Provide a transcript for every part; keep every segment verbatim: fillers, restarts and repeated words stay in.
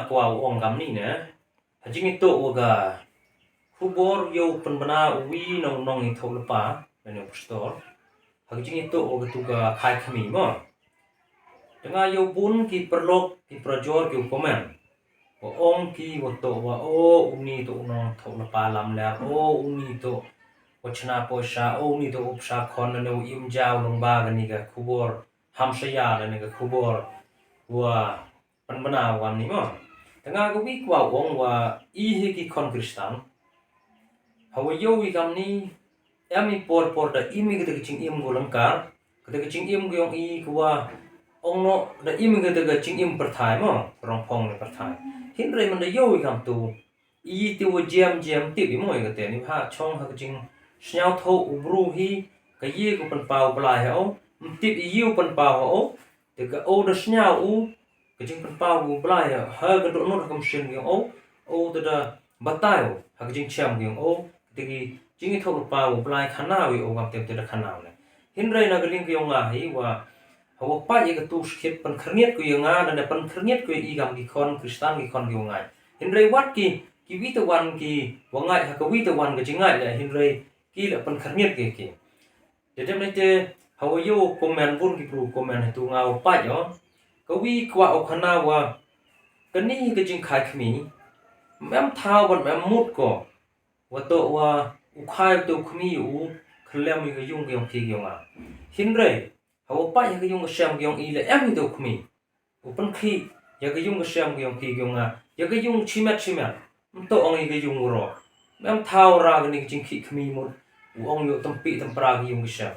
Kwah u ong kamni ne, ha jingitoh wa ka khubor yow pynbna u wi na u nong i thoh lypa, lane u pastor, ha ka jingitoh wa ka tu ka khai khmi mo. Te nga yow bun ki paralok, ki parajor, ki u comment. Wa ong ki wa toh wa, o, uni toh u nong thoh lypa lamler, o, uni toh wa chna poisa, o, uni toh u psa khon, lane u im jaw lyngba kani ka khubor hamsaya, lane ka khubor wa pynbna wa ni mo. Te nga ka wi kwah u ong wa i hi ki khon Khristan, ha wa yow i kamni, em i por por da im i kata ka jingim ko lyngkar, kata ka jingim ko yong i ko wa ong no da im i kata ka jingim pyrthai mo, rong phong ne pyrthai. Hynrei man da yow i kam tu, i te wa jem jem tip i mo i kata ni bha chong ha ka jingsnyaw thoh u bru hi, ka ye ko pynpaw Blai ha o, ym tip i ye u pynpaw ha o, te ka o da snyaw u, ka jingpynpaw u Blai ha, ha ka dohnud ha ka mynsiem yong o, o te da batai u, ha ka jingchem yong o, te ki jingithoh lypa u Blai khana u, o kam te te da khana u ne. Hynrei na ka liang yong nga hi wa, ha wa pait ya ka tu skit pynkhyrngiat ko ya nga, lane pynkhyrngiat ko ya i kam ki khon Khristan ki khon ki wa ngai. Hynrei wat ki, ki wi te wan ki wa ngai, ha ka wi te wan ka jingngai le, hynrei ki le pynkhyrngiat ki ki. Te dem ne te, ha wa yow comment bun ki bru comment ha tu nga wa pait yo. Ka wi kwah u khana wa, kani ka jingkhai khmi, mem thaw ban mem mut ko. Wa toh wa, u khai u te u khmi u, khlem i ka yung ka yong phi ka yong nga. Hynrei, ha wa pait ya ka yung ka sem ka yong i le em i te u khmi. U pynkhih, ya ka yung ka sem ka yong phi ka yong nga. Ya ka yung chimet chimet. Ym toh ong i ka yung u ro. Mem thaw ra kani ka jingkhih khmi mut. U ong yow tympi tympra ka yung ka sem.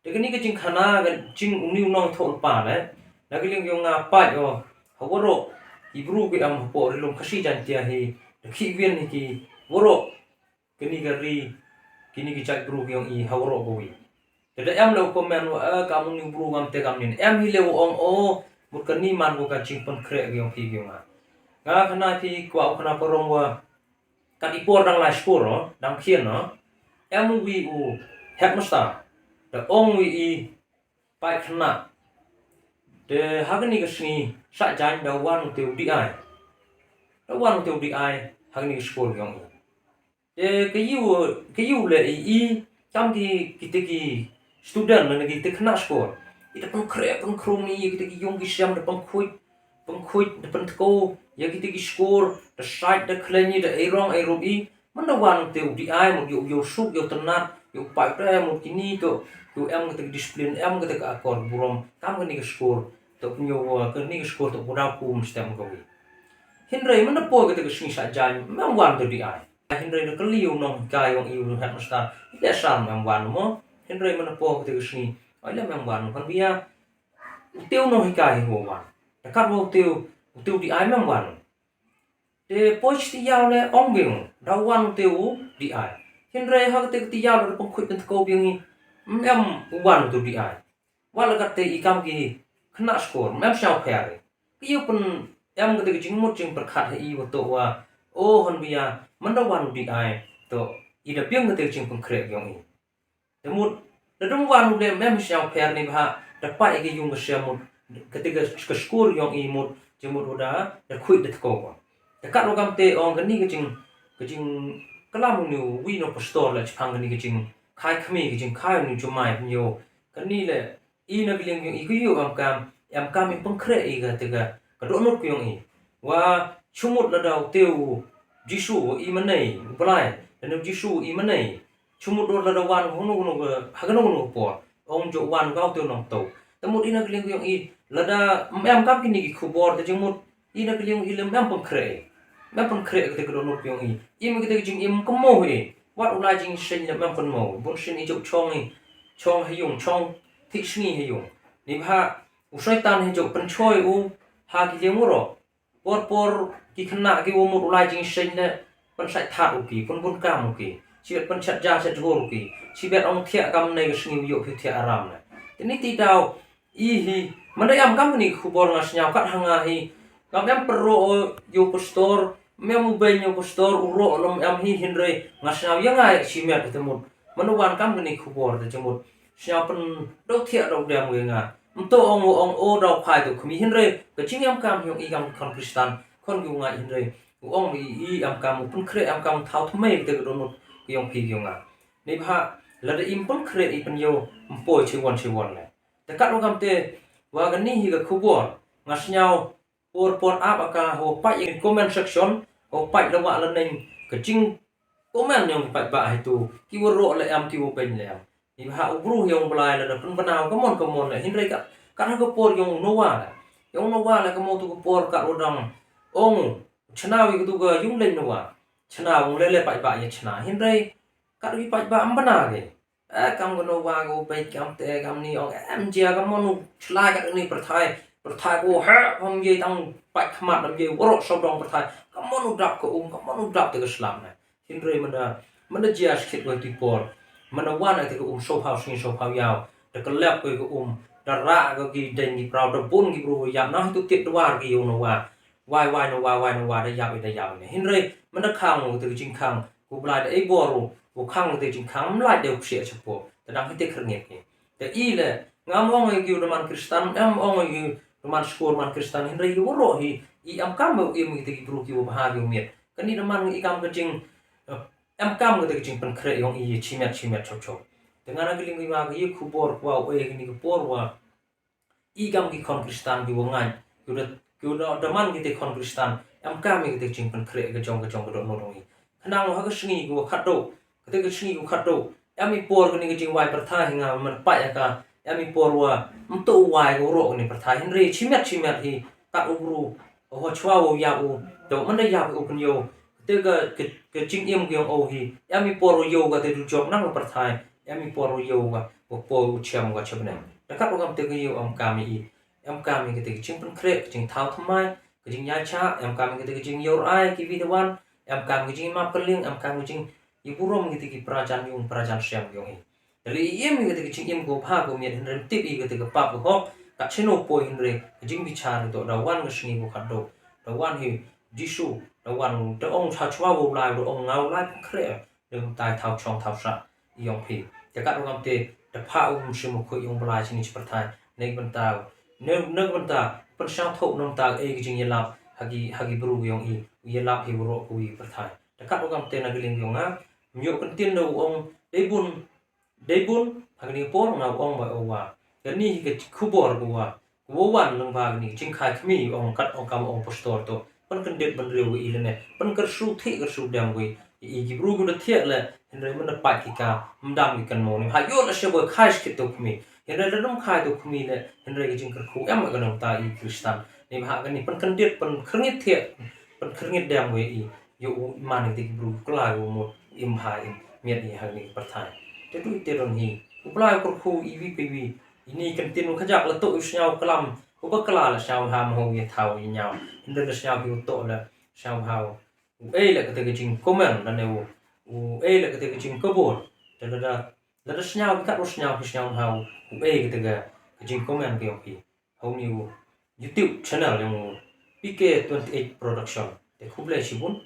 Te kani ka jingkhana ka jing uni u nong thoh lypa le. Na ka liang yong nga pait o. Ha waroh. I bru ki em hapoh ri lum Khasi Jaiñtia hi. Da khih win hi ki waroh. Kani ka ri, kini ki jait bru ki yong i ha waroh ka wi. Te da em le u comment wa, eh, kam uni u bru kam te kam nin. Em hi le u ong o, mut kani man ko ka jingpynkhreh ki yong phi ki yong nga. Nga khana phi kwah u khana parong wa, kat i por dang lai skur o, dang khian o. Em u wi u headmaster. Da ong wi i pait khana. Te ha kani ka sngi, Saitjaiñ da wan u te u D I. Da wan u te u D I, ha kani ka skur ki yong i. Te ka yow, ka yow le i, i, kam ki, ki te ki student, lane ki te khynnah skur. I da pynkhreh, pynkhreh i, ki te ki yung ki sem da pynkhuid, pynkhuid, da pyntko, ya ki te ki skur, da sait, da khlaiñ i, da eirong, eirup i. Man da wan te u D I, mut yow, yow suk, yow tynat, yow pait te, mut kini to, yow em ka te ki discipline, em ka te ka akor burom, kam kani ka skur, to pynyoh wa, kani ka skur, to pura kum stem ka wi. Hynrei man da poi ka te ka sngi Saitjaiñ, mem wan te u D I. Hynrei da kylli u nonghikai yong i u headmaster, i le sam em wan mo. Hynrei man da poi ka te ka sngi, oi le mem wan, kan bia, u te u nonghikai hi wa wan. Da kat wa u te u, u te u D I mem wan. Te poi chi te yaw le ong bing, da wan u te u D I. Hynrei ha ka te ka te yaw le da pynkhuid pyntko bing i, mem u wan u te u D I. Wa la kat te i kam ki khynnah skur, mem sñiaw pher i. Ki yow pyn em ka te ka jingmut jingpyrkhat ha i wa to wa, o hon bia, man da wan u D I, to i da biang ka te ka jingpynkhreh yong i. Te mut, da dang wan u le mem sñiaw pher ni bha, da pait ka yung ka sem mut, ka te ka, ka skur yong i mut, jingmut u da, da khuid da tko ko. Te kat wa kam te ong kani ka jing, ka jingklam uni u wi no pastor le chaphang kani ka jingkhai khmi, ka jingkhai uni u jumai pynyoh. Kani le, i na ka liang yong i ka yow em kam, em kam i pynkhreh i ka te ka, ka dohnud ka yong i. Wa chumut lada u te u Jisu wa i mane, u Blai, lane u Jisu wa i mane. Chumut dor lada wan, hunu hunu ka, ha kano kano ka por. Ong jooh wan ka u te u nongthoh. Te mut i na ka liang yong i, lada mem kam kini ki khubor, te jingmut, i na ka liang i le mem pynkhreh. Mem pynkhreh ka te ka dohnud yong i. I mem ka te ka jingim kamo i. Wat u lai jingseng le mem kamo. Bun sien i jooh chong i. Chong ha yung, chong thik sngi ha yung. Ni bha, u Soitan hi jooh pynchoi u, ha ki liang u ro. Por por ki khynnah ki wa mut u lai jingseng le, pynsait thad u ki, pynbun kam u ki, chibet pynchat ja chat jhur u ki, chibet ong thiah kam nei ka sngi u yoh phi thiah aram ne. Te ni ti daw, i hi, man da em kam kani ka khubor nga sñiaw kat ha nga hi, ngam em pynroh o yow pastor, mem u beiñ yow pastor, u roh lom em hi hynrei, nga sñiaw ya nga ya chibet te mut, man da wan kam kani ka khubor te jingmut, sñiaw pyndaw thiah daw dem ya nga. Mto ong u ong o daw phai tu khmi hynrei, ka jingem kam yong i kam khon Khristan. Kon ki u ngai hynrei u ong i, i em kam u pynkhreh, em kam u thaw thymmai kata ka dohnud ka yong phi yong nga. Neibhah lada im pynkhreh i pynyoo, ym poi chiwon chiwon le. Te kat wa kamte, wa kani hi ka khubor nga sñiaw por por ap aka, hawa pait ya ka comment section, hawa pait la wah la neng ka jing comment yong ki paidbah heitu, ki waroh le em, ki wa beiñ le em. Neibhah u bru yong u Blai lada pynbna u ka mon ka mon le, hynrei kat, kat ha ka por yong u Noah le. Yong u Noah le ka mo tu ka por kat wa dang ong u chna u ya katu ka yung leiñ Noah. Chna u le le paidbah ya chna. Hynrei kat ki paidbah ym bna ki. Eh, kam ka Noah ka u beiñ, kamte kamni ong, em jia ka mon u chlai kat ni pyrthai. Pyrthai ko he, kam ye tang pait khmat, kam ye waroh sawdong pyrthai. Ka mon u dap ka um, ka mon u dap te ka slam ne. Hynrei manda, manda jia skit wa tu por. Manda wan te ka um sawphaw sngi sawphaw yaw. Da ka lep ka um, da rah ka ki deiñ ki praw, da bun ki bru wa yap, na hitu tit dwar ki yong Noah. Wai, wai, Noah, wai, Noah, da yap i, da yap i ne. Hynrei manda khang u te ka jingkhang, u Blai da e bor u, u khang u te ka jingkhang, ym lait de u psiah chapoh. Te dang hi te khyrngit ki. Te i le, ngam ong i ki u da man Khristan, em ong i ki u da man skur man Khristan, hynrei ki waroh hi, i em kam u im ki te ki bru ki wa bha ki wa miat. Kani da man i kam ka jing, eh, em kam ka te ka jingpynkhreh yong i chimet chimet chop chop. Te nga na ka liang i wa ka i khubor wa u e kani ka por wa i kam ki khon Khristan ki wa ngait, ki wa da, ki wa da, da man ki te khon Khristan, em kam i ki te jingpynkhreh ka jong, ka jong ka dohnud yong i. Khnang wa ha ka sngi ki wa khatduh, ka te ka sngi ki wa khatduh, em i por kani ka jingwai pyrthai hi nga man pait ya ka, em i por wa ym toh u wai ka waroh kani pyrthai, hynrei chimet chimet hi, kat u bru, hawa chwa wa u yap u, da manda yap u pynyoo, te ka, ka, ka jingim ka yong o hi, em i por u yoo ka te du jop nang ka pyrthai, em i por u yoo ka, wa poi u chem ka chapneng. Da kat wa kamte ka yoo em kam i, em kam i ka te ka jingpynkhreh, ka jingthaw thymmai, ka jingyacha, em kam i ka te ka jingyoo rai ki wi da wan, em kam ka jingmap ka liang, em kam ka jing i burom ki te ki prajan yung prajan sem yong i. Te le i im i ka te ka jingim ko bha ko miat, hynrei ym tip i ka te ka pap ka hok, kat chino poi hynrei ka jingbichar i toh da wan ka sngi ko khatduh, da wan hi Jisu, da wan, da ong cha chwa wa u Blai, da ong nga u Blai pynkhreh, da tai thaw chong thaw sah i yong phi. Te kat wa kamte, da phah u Mynsiem Bakhuid yong u Blai chini chi pyrthai, ne ka bynta, ne, ne ka bynta, pynsñiawthooh na ka bynta e ka jingyalap, ha ki, ha ki bru yong i, u yalap hi waroh ka wi pyrthai. Te kat wa kamte na ka liang yong nga, ym yoh kyntien da u ong, dei bun, dei bun, ha kani ka por nga u ong wa o wa. Kani hi ka khubor ka wa, ka wa wan lang wa kani ka jingkhai khmi ong kat ong kam ong pastor toh. Pynkyndit bynriew wa i le ne, pynkyrshu thik kyrshu dem wa i. I ki bru ki da thiah le, hynrei manda pait ki ka, ym dam ki kynmaw ne. Ha yoh la sha wa khai skit toh khmi. Hynrei da dam khai toh khmi le, hynrei ka jingkyrkhu em ka nong ta i Khristan. Neibhah kani pynkyndit, pynkhyrngit thiah, pynkhyrngit dem wa i. Yow u man i te ki bru kylla u mut im ha i miat i ha kani ka pyrthai. Te du i te don hi. U Blai u kyrkhu i wi pa i wi. Ini kyntien u khajak la toh u sñiaw klam. U ba kylla la sñiaw ha mo u ya thaw ya ñiaw. Hynda la sñiaw hi u toh la sñiaw ha u. U ei la kata ka jingcomment la ne u. U ei la kata ka jingkabor. Te lada, lada sñiaw hi kat u sñiaw hi sñiaw ha u. U ei kata ka, ka jingcomment ka yong hi. Ha u ni u YouTube channel yong u P K twenty eight Production. Te khublei chibun,